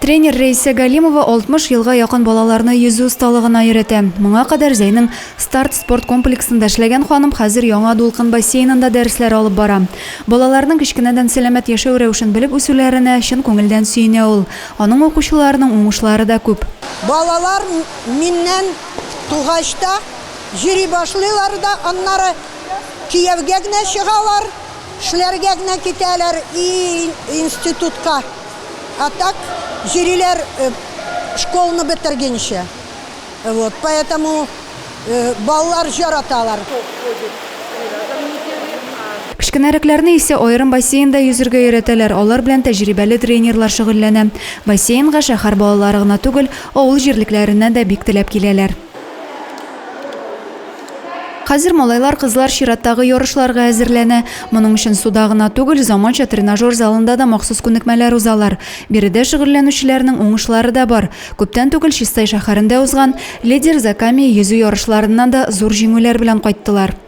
Тренер Рәйсә Галимова 60 елга якын балаларны йөзү осталыгына өйрәтә. Моңа кадәр Зәйнең Старт спорт комплексында эшләгән ханым хәзер Яңа дулкын бассейнында дәресләр алып бара. Балаларның кечкенәдән сәламәт яшәү рәвешен белеп үсүләренә чын күңелдән сөенә ул. Аның укучыларының уңышлары да күп. Балалар миннән тугач та йөри башлыйлар да, аннары кияүгә генә чыгалар, эшләргә генә китәләр и институтка. А так йөриләр школны бетергенчә. Вот, поэтому балалар яраталар. Кечкенәрәкләрне исә аерым бассейнда йөзергә өйрәтәләр, алар белән тәҗрибәле тренерлар шөгыльләнә. Бассейнга шәһәр балалары гына түгел, авыл җирлекләреннән дә бик теләп киләләр. Хәзер малайлар-кызлар чираттагы ярышларга әзерләнә. Моның өчен суда гына түгел, заманча тренажер залында да махсус күнекмәләр узалар. Биредә шөгыльләнүчеләрнең уңышлары да бар. Күптән түгел Чистай шәһәрендә узган Лидер Закамье йөзү ярышларыннан да зур җиңүләр белән кайттылар.